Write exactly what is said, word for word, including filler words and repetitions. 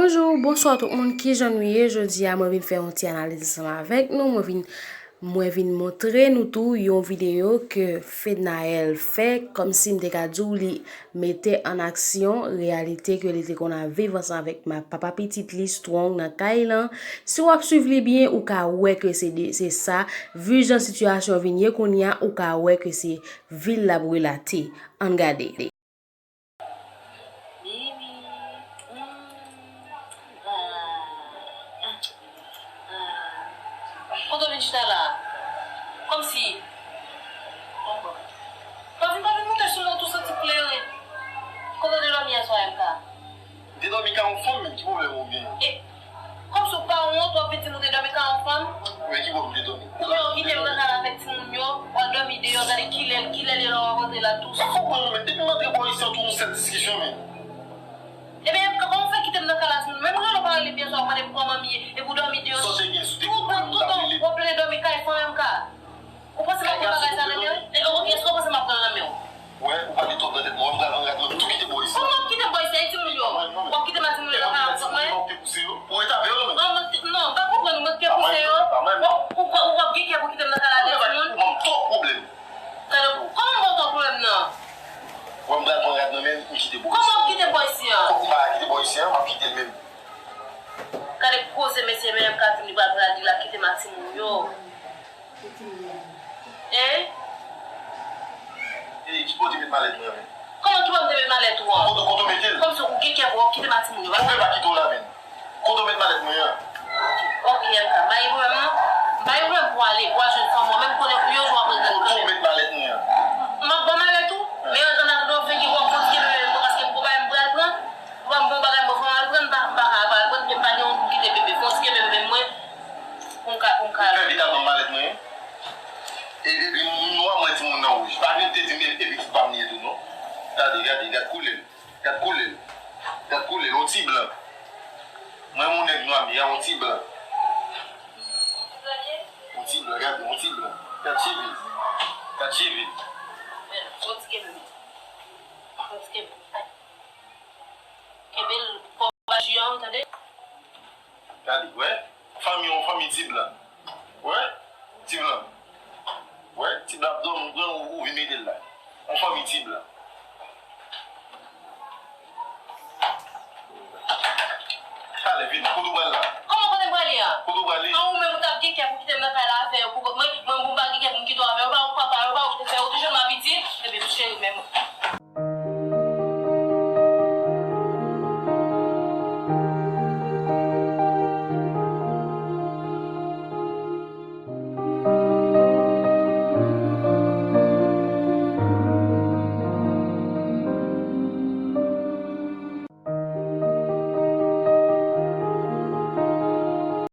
Bonjou, bonswa tout moun, kijan nou ye? Jodi a mwen vin fè yon ti analiz ansanm avèk nou. Mwen vin, mwen vin montre nou tou yon videyo ke Fednaelle fè, kòmsi m te ka di w li mete an aksyon reyalite ke li te konn ap viv ansanm avèk ma, papa pitit li Strong nan kay lan. Si w ap swiv li byen, ou ka wè ke se de, se sa. Vu jan sitiyasyon vin ye kounye a, ou ka wè ke se vi l l ap relate. Ann gade. Mimi. Mm. Ah. Ah. Kote w vin chita la? Kòmsi. Pa vin, pa vin moute sou mwen, w tou santi kleren. Kote w te dòmi yè swa, M K? M te dòmi kay yon fanm, men ki pwoblèm ou genyen? E, kòmsi w pa wont, w ap vin di m ou te dòmi kay yon fanm? Men ki bò m te dòmi? Ou menm w kite m nan kay la avèk timoun yo, w al dòmi deyò, gade kilè, kilè li lè w ap rantre la tou. Sa fè w pran non, men depi m antre bò isi an, tou yon sèl diskisyon, men. Ebyen, kòman w fè kite m nan kay la timoun? Menm rele w pa rele m yè swa, w mande m kòman m ye, epi w dòmi deyò. Sa w te gen sou te toutan, toutan, w ap plede dòmi kay fanm M K. Ou panse m ap pran bagay sa nan men w? E, ok, èske w panse m ap pran l nan men w? Wè, ou pale twòp nan tèt mwen, wè, m pral pran rad mwen, m tou kite bò isi. Kòman w kite bò isi a, e timoun yo? W ap kite m ak timoun yo nan kay la avèk mwen? Ou te pouse yo? Pou yo tape yo, men. Non, mwen te, non, m pa konprann ou, mwen te pouse yo. W ap, ou, w ap, ou ap gen kè pou kite m nan kay la avèk timoun? Ou ban m twòp pwoblèm. Gade, kòman m ba w twòp pwoblèm nan? Wè, m pral pran rad nan men l, m kite bò isi. Kòman w ap kite bò isi an? Fòk ou pa kite bò isi an, m ap kite l menm. Gade koze mesye, men M K vin li pral pran rad li, l ap kite m ak timoun yo. Hein? E ki bò w te met malèt mwen an, men? Kòman ki bò m te met malèt ou an? Kote, kote w mete l? Kòmsi ou gen kè pou w ap kite m ak timoun yo, pa vre? Ou pa kite w la, men. Kote w met malèt mwen an? Ok, M K, m pa gen pwoblèm non. M pa gen pwoblèm pou w ale, pou w al jwenn fanm ou an, men m konnen pou yon jou w ap regrèt kanmenm. Kote w met malèt mwen an? M ap ba w malèt ou, men an, an atandan w fenk gen pou w ap kontinye menm, paske m gon bagay m pral pran. Ou pa m gon bagay mwen fò m al pran, m pa, m pa ka al pran, men m pa gen yon pou kite bebe. Fò w ti kenbe m menm mwen, pou m ka, pou m ka. Fè vit al ban m malèt mwen. E, epi m nwa, mwen timoun nan wouj. Pa vin te di m e, e pitit pa m li ye tou non. Gade, gade, gad koulè l. Gad koulè l. Gad koulè l, yon ti blan. Mwen yon nèg nwa m ye, yon ti blan. Yon ti blan, gade, yon ti blan. Gad cheve l. Gad cheve l. Fò w ti kenbe m. Fò w ti kenbe m. Kenbe l fò ba ji an, tande? Gade, wè. Fanmi, yon fanmi ti blan. Wè? Ti blan. Wè? Ti blan ap dòmi, ou pran, ou, ou vin mete l la. Yon fanmi ti blan.